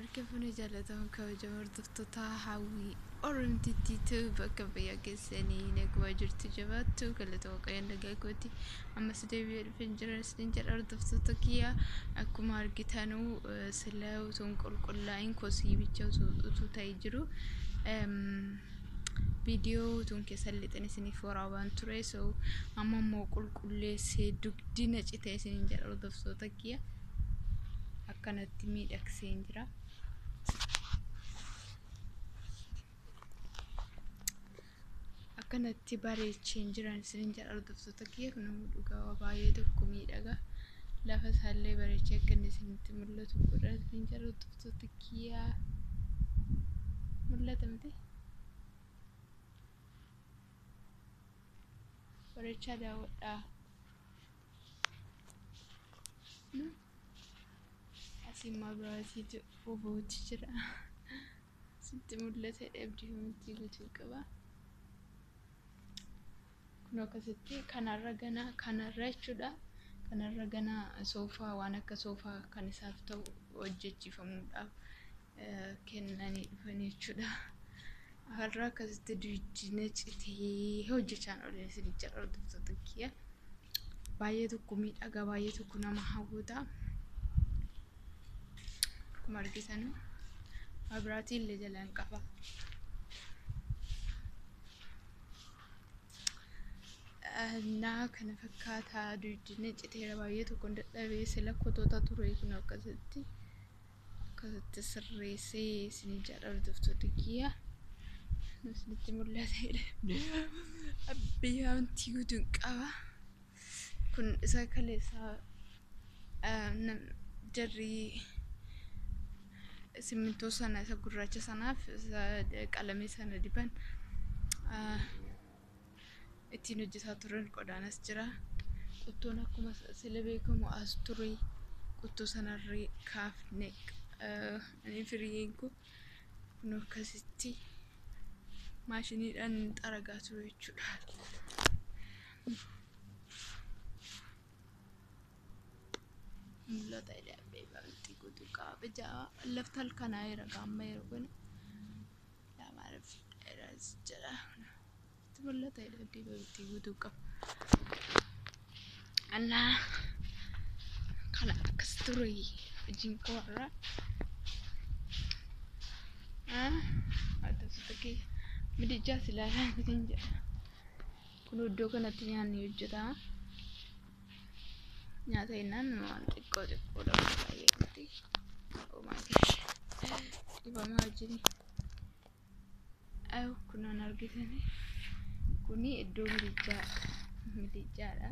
Harka fuune jaallatamu kabajamoo hordoftoota hawwii Oromtittiitu bakka biyya keessanii naguma jirtu jabaattu galata waaqayyoon nagaa kooti. Ammas deebi'ee dhufeen jira isiniin jedha hordoftoota kiyya. Akkuma argitanuu sila utuu hin qulqullaa'in kosii bicha utuu ta'ee jiru viidiyoo utuun keessa lixin isiniif waraabaan ture. So amma immoo qulqulleessee dugdina citee isiniin jedha hordoftoota kiyya. Akkanatti miidhagseen jira. Akkanatti bareecheen jiran isiniin jedha hordoftoota kiyya. Kun dhugaa baay'ee tokko miidhaga. Lafa isaallee bareechee akka inni isinitti mul'atu godha isiniin jedha hordoftoota kiyya. Mul'ata miti? Bareechaa daawwadhaa. Asiin mabiraatiitu boba'uutti jira. Sitti mul'ata dhabdii hundi guutuu qaba. Kun akkasitti kanarra ganaa kanarra jechuudha. Kanarra ganaa soofaa waan akka soofaa kan isaaf ta'u hojjechiifamuudhaaf kennanii dhufan jechuudha. Har'a akkasitti dugdina citee hojjechaan oolee isin jedha hordoftoota kiyya. Baay'ee tokko miidhaga, baay'ee tokko nama hawwata. Akkuma argitan mabiraatii illee jalaan qaba. Naa kana fakkaata dugdina citeera baay'ee tokko dadhabee sila kotoota ture kun akkasitti akkasitti sirreessee isin jedha hordoftoota kiyya. Isinitti mul'atedha. Abbiyyaan guutuun qaba. Kun isa kaleessa jarri simmintoo sana isa gurraacha sanaaf isa qalamii sana diban ittiin hojjetaa turan qodaan as jira. Qottoon akkuma sila beekamu as ture. Qottoo sanarree kaafne ani firiin kun kun akkasitti maashiniidhaan xaragaa ture jechuudha. Mul'ata jedhamee wanti guutuu qaba. Lafti halkanaa jira qaama yeroo kana. Lamaaf dheeras jira. Mul'ata jedhamee wanti guutuu qaba. Annaa kana akkas ture hojiin koo har'a. Hordoftoota kiyya midijjaas ilaalaa isin jedha. Kun iddoo kanatti nyaanni hojjetama. Nyaata jennaan waan xiqqoo xiqqoodha baay'ee miti. Oh my gosh. Dhibamaa wajjin. Kunuun argitani. Kuni iddoo midijjaadha.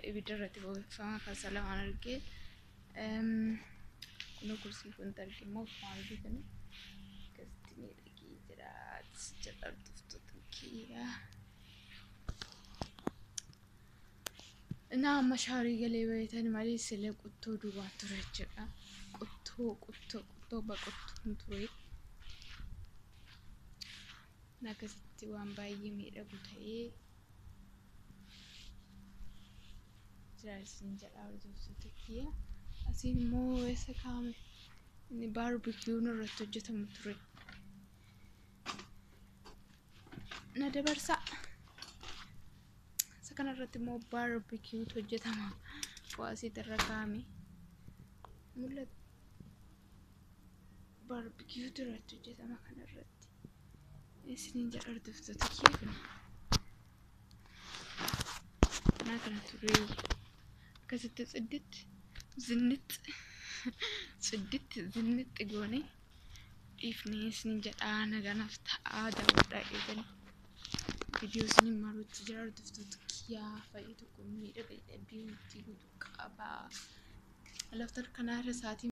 Ibidda irratti bobeeffama kasala waan argee. Kun kursii kun arge immoo akkuma argitani. Akkasitti miidhagee jira. Jedha hordoftoota kiyya. Naa amma shaarii galee baay'atan malee sila qottoo duwwaan ture jechuudha. Qottoo qottoo qottoo baqottoon ture. Akkasitti waan baay'ee miidhagu ta'ee jira isin jedha hordoftoota kiyya. Asiin immoo eessa kaa'ame? Inni baarbikiyuun irratti hojjetamu ture. Na dabarsaa. Isa kanarratti immoo baarbikiyuutu hojjetama. Waasiitu irra kaa'ame. Mul'ata. Baarbikiyuutu irratti hojjetama kanarratti. Isiniin jedha hordoftoota kiyya kun. Naa kana ture. Akkasitti tsidditti zinnixxi tsidditti zinnixxi goone dhiifnee isiniin jedha naganaaf ta'aa daawwadhaa eegale. Viidiyoo isiniin maruutti jira hordoftoota kiyyaa baay'ee tokko miidhaga jedhee guutuu qaba. Lafti halkanaa irra sa'aatii